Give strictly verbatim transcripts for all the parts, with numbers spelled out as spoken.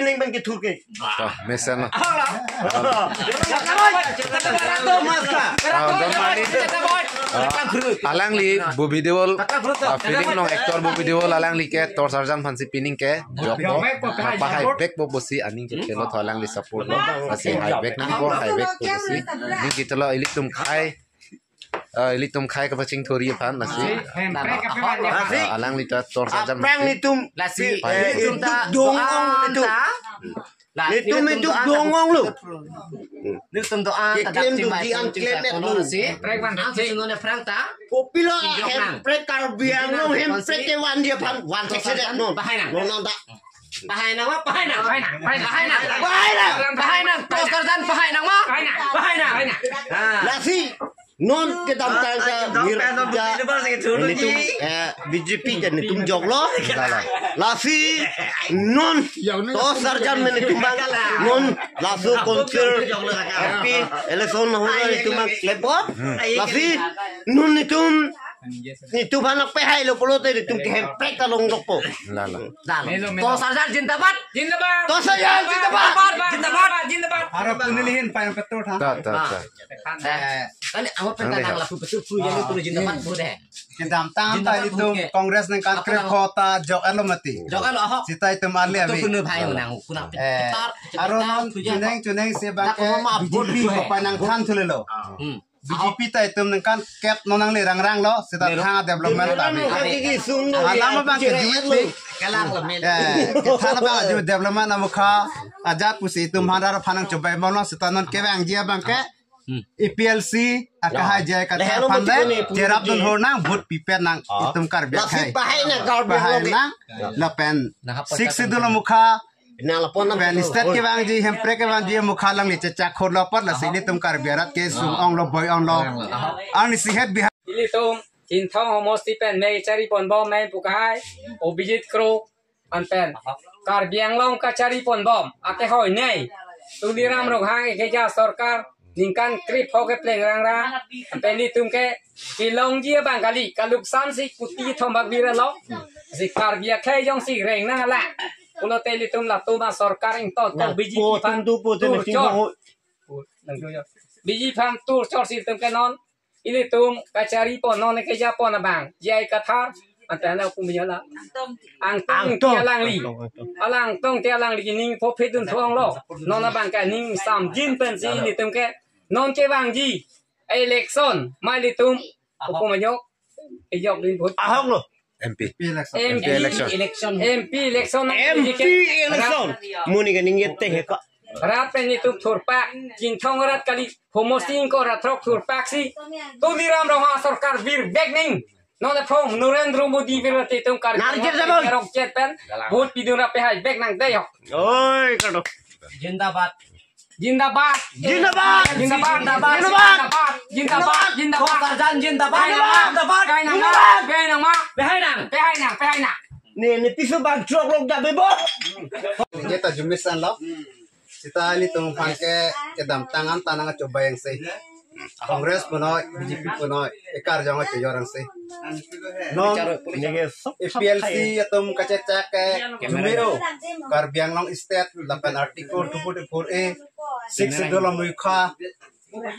pining pen kethur ke. Oh, mesen lo. Ah, don mani. Ah, alangli bu video, ah, film along actor bu video alangli ke Tor Sarjan aphansi pining kejok lo. Pahai back po pusi aning kethelo tho, alangli support lo. Lasi hai back nangpo, hai back po pusi. Aning kethelo ilitum khei, ah, ilitum khei kapachingthurji aphan lasi. Lasi. Ah, alangli ta Tor Sarjan aphrang aphansi. Ilitum lasi, pai. Eh, ilitum ta dong ong ilitum. Ilitum, ilitum dong ong lo. Ilitum doan ta keklem dak do chimai di an tum klem chimai et kono lo. Lasi. Prank ban ang thik. Sino ne prank ta? Kopilo. Injok nang. Hemprek Karbi Anglong hemprek kevanji aphan van thek sedet non. Pahai nang. Non nang ta. Pahai nang ma, pahai nang. Pahai nang, pahai nang. Pahai nang. Pahai nang. Pahai nang. Tor Sarjan pahai nang ma. Pahai nang. Pahai nang. Pahai nang. Ah. Lasi non kedamtang ta ah, ah, mir dong ja pen dong ilitum, eh, B J P ke netum jok lo. Lala. Lasi non Tor Sarjan pen netum abang non laso council M P election ho netum abang klepot. Lasi non netum, netum aphan nangpehai lo pulote netum ke hemprek ta longdokpo. Lala. Tor Sarjan jindabad. Jindabad. Tor Sarjan jindabad. Jindabad. Jindabad. Aro punilihin pai petur tha. Ta, ta, ta. Eh, kali awak pen nang lapu petur pu yang itu jindabad bu deh. Kedamtang ta jindabad ilitum bu ke. Congress nangkan apa krepho nang ta jok alo mati. Jok alo ahok. Seta itum arle betul ave. Kunu bhai nang kuna eh, petar, aro petar, nang puja. Chuneng, chuneng si abang ke mama B J P bu deh. Kopai nangthan thulelo. Hmm. B J P ta itum nangkan kep non nangle rangrang lo, seta thang development ta ave. Alam abang ke juit ni. Kalang lo men. Eh, kethan abang aju development amukha ajat pusi itum handar aphan nangchobai bomlo, seta non kevangji abang ke. Hmm. A P H L C akahai jai katha aphan le cherap dun hor nang vote pipet nang itum Karbi akhai. Pahai nang lapen six schedule amukha pen state kevangji, hemprek kevangji amukha alangli chechak hor lo apot lasi ilitum Karbi arat ke sung ong lo, boi ong lo. Arnisi het bihar. Ilitum Chinthong homosti pen me chari pon bom me pu kahai Abhijit Kro anpen Karbi Anglong kachari pon bom akehoi nei Tuliram Ronghang ekeja sorkar ningkan krepho kepleng rangrang anpen ilitum ke kelongji abang kali, kaluksan si kuti thom bak bira lo. Si Karbi akhei jongsi reng nang ala pulote ilitum latum asorkar ington ko B J P aphan turchor. B J P aphan turchor si ilitum ke non ilitum kachari pon non ekeja pon abang J I Kathar anpen la pu me la Angtong Ti alangli. Alangtong Ti alangli ning pho phedun thong lo. Non abang ke ning samjin pensi ilitum ke non kevangji election ma ilitum upu manyok ejok din vote. Ahok lo. M P. M P election. M P election. M P election. M P election. Muni ke ning yete he ko. Rat pen ilitum thurpak, Chinthong rat kali, homosti ingkoi ra throk thurpak si Tuliram Ronghang sorkar vir bek ning. Non aphong Narendra Modi vir ilitum kar. Narjir jabon. Rok jet pen vote pidun ra pehai bek nang dei ho. Oi, kado. Jindabad. Jindabad. Jindabad. Jindabad. Jindabad. Jindabad. Jindabad. Tor Sarjan jindabad. Jindabad. Pehai nang ma. Jindabad. Pehai nang ma. Pehai nang. Pehai nang. Pehai nang. Pehai nang. Ne, ne piso bang trok lok dabe bo. Neta jumis an lo. Sita ilitum aphan ke kedamtang an ta nangchobei angse. Congress punoi, B J P punoi, ekarjong achoyor angse. Non, A P L C atum kachechak ke jumero, Karbi Anglong State lapen Article two forty-four A, Sixth Schedule amui kha,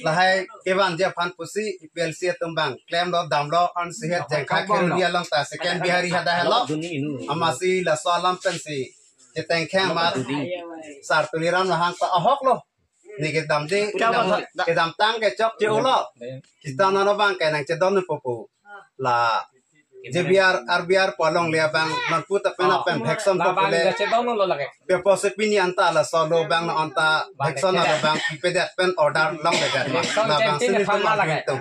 lahai kevanji aphan pusi A P L C atum bang klemlo damlo an sihet jengkha kheroni along ta second Bihari hadak helo. Amatsi laso alam pensi chetengkheng amat Sar Tuliram Ronghang ta ahok lo. Ne kedamde, kedam, kedamtang ke chokche-o lo. Sita non abang ke nangchedon pupu. La J B R, R B R pu alongle abang non puta pen apen vaccine pu pule. Pepo se pini anta laso lo abang non anta vaccine lo abang pipedet pen order longledet ma. La abang sini tum abang tum.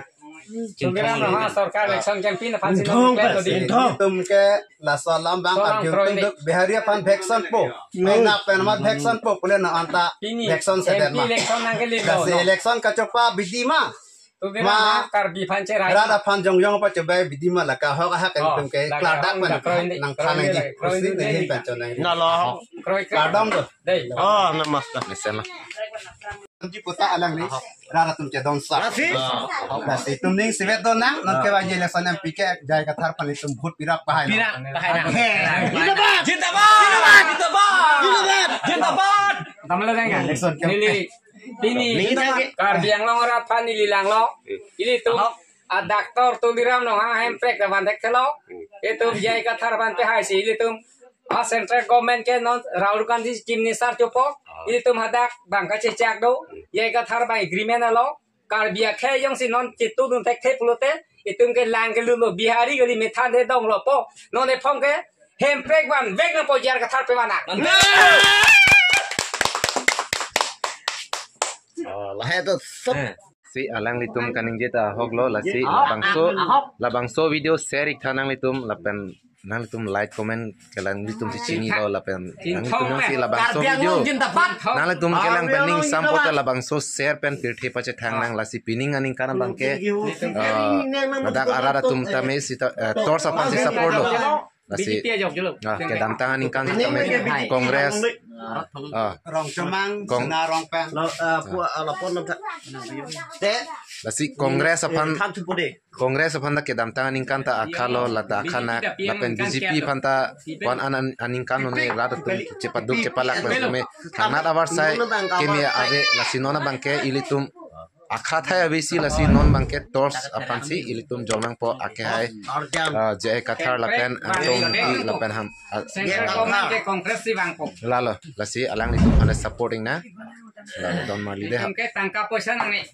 Tuliram Ronghang sorkar election campaign aphan si nong plan lo di. Tum ke laso alam abang arjuduk Bihari aphan vaccine po. Pena pen amat vaccine po pule non anta vaccine sedet ma. Election nangkele. Lasi election kachopa bidi ma. Tuliram Ronghang Karbi aphan cherai. Rat aphan jongjong pachobei bidi ma, lake ahok ahak tum ke klardak pen nangthan nangji. Pusi nangji pen chonang. Nalo. Kardom do. Dei. Oh, namaste. Nesen la. Ji puta alangli. Rat atum chedon sa. Lasi? Lasi itum ning sivet do nang, non kevangji election M P ke J I Kathar aphan itum vote pirap pahai. Pirap pahai nang. He. Zindabad! Zindabad! Zindabad! Zindabad! Zindabad! Tamle deng kan? Election ke. Neli, neli. Neli deng ke? Karbi Anglong arat aphan neli langlo. Ilitum a-doctor Tuliram Ronghang hemprek aphan thekthelo. Itum J I Kathar aphan pehai si ilitum a-central government ke non Rahul Gandhi Chief Minister chopo. Ilitum hadak bang kachechak do. J I Kathar bang agreement alo. Karbi akhei jongsi non chetudun thekthe pulote itum ke lang kelun lo, Bihari kali, methan de dong lo po. Non ephong ke hemprek vanvek nangpo, J I Kathar pe vannang. Oh, lahai to sop. Si alanglitum kaningje ta ahok lo, lasi labangso, labangso video share ik tha nanglitum, lapen nanglitum like, comment ke alanglitum si chinilo, lapen nanglitum nang si labangso video, nanglitum kelang pen ning sampo ta labangso share pen pirthe pachethang nang. Lasi pining aningkan abang ke, eh, ladak arat atum tame sita, eh, torch aphan si support lo. Lasi, B J P ajok jolo. Ah, kedamtang aningkan tame Congress, ah, Rongchomang, Kong- Sena Rongpang. Lo, eh, pu, eh, lapor lo ta. Te. Lasi Congress aphan, eh, than thupo de. Congress aphan ta kedamtang aningkan ta akha lo, lata akha na, lapen B J P aphan ta wan an, an, aningkan lo ne rat atum chepaduk chepalak lo me. Thangnat avarsai keme ave, lasi non abang ke ilitum akha thai ave si, lasi non abang ke torch aphan si ilitum jong nangpo, akehai, ah, J I Kathar lapen Angtong Engti lapen ham, ah, Central government ke Congress si vangpo. Lalo, lasi alanglitum aphan support ingna. Lalo don marli de ha. Itum ke tangka poisa nangne.